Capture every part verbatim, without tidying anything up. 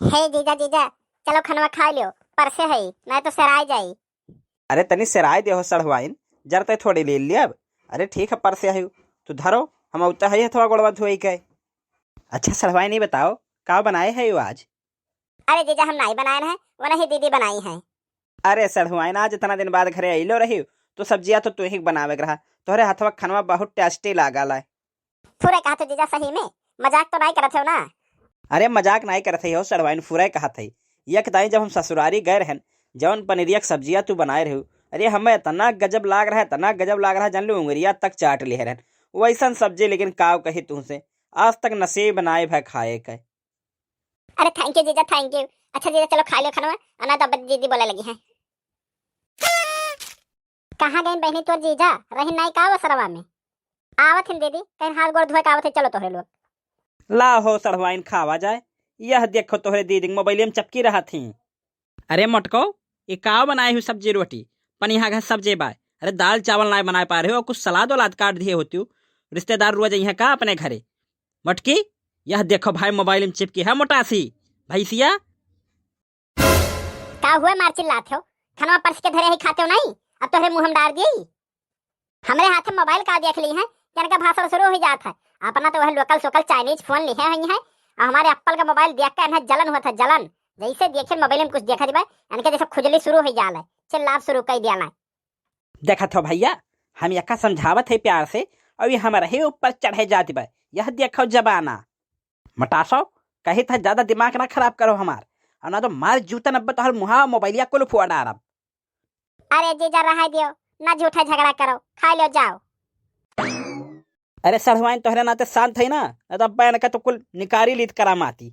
हे जीजा, जीजा, चलो खनवा खाइ लियो, परसे है, नाहीं तो सेराइ जाई। अरे तनी सेराइ देहो सढ़वाइन, जरते थोड़ी ले लियब। अरे ठीक है, परसे है, तू धरो, हम अउते है हथवा गोड़वा धोई के। अच्छा सढ़वाइन, ई बताओ, का बनाए है आज? अरे जीजा, हम नाहीं बनाए हैं, वो नहीं दीदी बनाई है। अरे सढ़वाइन, आज इतना दिन बाद घरे अइलो रही, तो सब्जिया तो तू ही बनावे के रहा। तोहरे हथवा खनवा बहुत tasty लागल है। फुरे कहत हो जीजा, सही में? मजाक तो नाहीं करत हो ना? अरे मजाक नाहीं करत है हो सढ़वाइन, फुरे कहत है। एक दाईं जब हम ससुरारी गए रहन, जौन पनीरिया के सब्जिया तू बनाए रहू, अरे हमें इतना गजब लाग रहा है, इतना गजब लाग रहा है, जान लो उंगरिया तक चाट लिहे रहन। वैसन सब्जी, लेकिन काव कही तुमसे, आज तक नसीब नाहीं भय खाए के। अरे thank you जीजा, thank you। अच्छा जीजा, चलो खाइ लियो खनवा, अना तो अब दीदी बोले लगी हैं। कहाँ गइन बहिनी तोर जीजा? रही नाहीं का वो सरवा में? आवत हिन दीदी, कहीं हाथ गोड़ धोए के आवत है, चलो तोहरे लोग। ला हो सढ़वाइन, खावा जाए। यह देखो तोहरे दीदी के मोबाइलिया में चपकी रहत ही। अरे मोटको, ये का बनाए हो सब्जी रोटी? पनिहा घस सब्जी बाय। अरे दाल चावल नाहीं बनाए पा रहे हो, कुछ सलाद वलाद काट दिए होती हो। रिश्तेदार रोज अइहें का अपने घरे? मोटकी, यह देखो भाई, मोबाइल में चिपकी है मोटासी। भैंसिया। का हुए मार चिल्लात हो? खनवा परस के धरे ही खाते हो नाहीं? अब तोहरे मुँह में डार दिए। हमरे हाथे मोबाइल का देख ली है, इनका भाषण शुरू हो जात है। अपना तो वह लोकल सोकल Chinese फोन लिहे हुई है, और हमारे एप्पल का मोबाइल देख के इन्हें जलन होत है, जलन। जैसे देखे मोबाइल में कुछ देखा दिबा, इनके जैसे खुजली शुरू हो जाल है, चिल्लाब शुरू कर दिया ना। देखत हो भैया, हम यका समझावत है प्यार से, और ये हमारे ही ऊपर चढ़े जात बा। यह देखो जमाना। मोटासो, कही था ज्यादा दिमाग ना खराब करो हमार, और ना तो मार जूता नब्बे तोहर मुहा मोबाइलिया कुल फुआ डारब। अरे जीजा रहा दियो, ना झूठा झगड़ा करो, खाइ लो जाओ। अरे सढ़वाइन, तोहरे नाते शांत है ना, ना तो अब्बा इनका तो कुल निकारी लीत करामाती।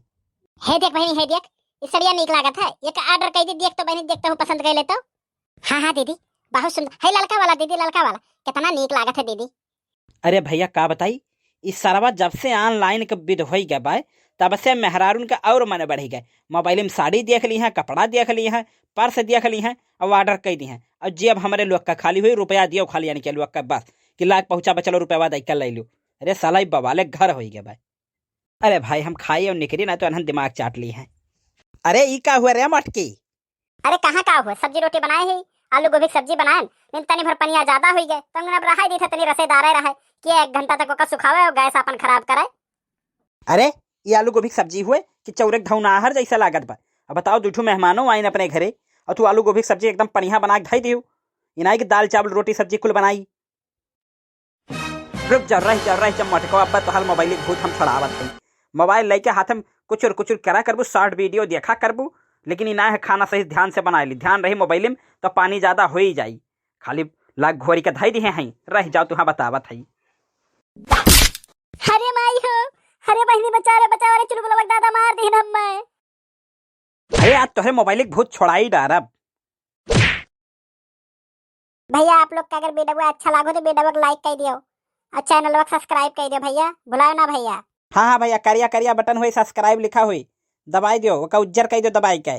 हे देख बहिनी, हे देख, ई सड़िया नीक लागत है, एक order कर दी, देख तो बहिनी, देखता हूँ पसंद कर लेता हूँ। हाँ हाँ दीदी, बहुत सुंदर है, ललका वाला दीदी, ललका वाला, कितना नीक लागत है दीदी। अरे भैया का बताई, ई सरवा जब से online के विध होई गए बा, तब से मेहरारून के और मन बढ़ी गए। मोबाइल में साड़ी देख ली हैं, कपड़ा देख ली हैं, पर्स देख ली हैं, और order कर दी हैं। और जेब हमरे लोग का खाली हुई, रुपया दियो खाली यानी के लोग का बस, कि लाग पहुँचा बचलो रुपया दे के ले लू। अरे साला ई बवाले घर होई गए बा। अरे भाई हम खाई और निकली ना तो अनहन दिमाग चाट ली हैं। अरे ई का हुआ रे मटकी? अरे कहाँ का हुआ, सब्जी रोटी बनाए ही, आलू गोभी की सब्जी बनाए, लेकिन तनी भर पनिया ज्यादा हुई गए, तो हम अब रहाई दी थे, तनी रसेदारे रहे, कि एक घंटा तक ओका सुखावे और गैस अपन खराब करे। अरे, ये आलू गोभी की सब्जी हुए कि चौरक धौनाहर जैसा लागत बा। अब बताओ, दू ठो मेहमानो आइन अपने घरे और तू आलू गोभी की सब्जी एकदम पनिया बना के धई दियो। इनाई कि दाल चावल रोटी सब्जी कुल बनाई। रुक जा, रह जा, रह जा मटको, अब तोहार मोबाइल के भूत हम छुड़ावत हई। मोबाइल लेके हाथ में कुचुर कुचुर करा करबू, short video देखा करबू, लेकिन इनाई है खाना सही ध्यान से बनाए ली। ध्यान रही मोबाइल में तो पानी ज्यादा हो ही जाई। खाली लाग घोरी के धई दिहे हई, रह जाओ तुहाँ बतावत हई। अरे माई हो, अरे बहिनी बचा रे, बचा रे, चुलबुलवा के दादा मार दिहन हम्मे। अरे आज तोहरे मोबाइल के भूत छोड़ाई डारब। भैया आप लोग का अगर video अच्छा लागो तो video को like कर दियो और channel को subscribe कर दियो भैया, भुलाओ ना भैया। हाँ हाँ भैया, करिया करिया button होई, subscribe लिखा होई, दबाई दियो, ओका उज्जर कर दियो दबाई के।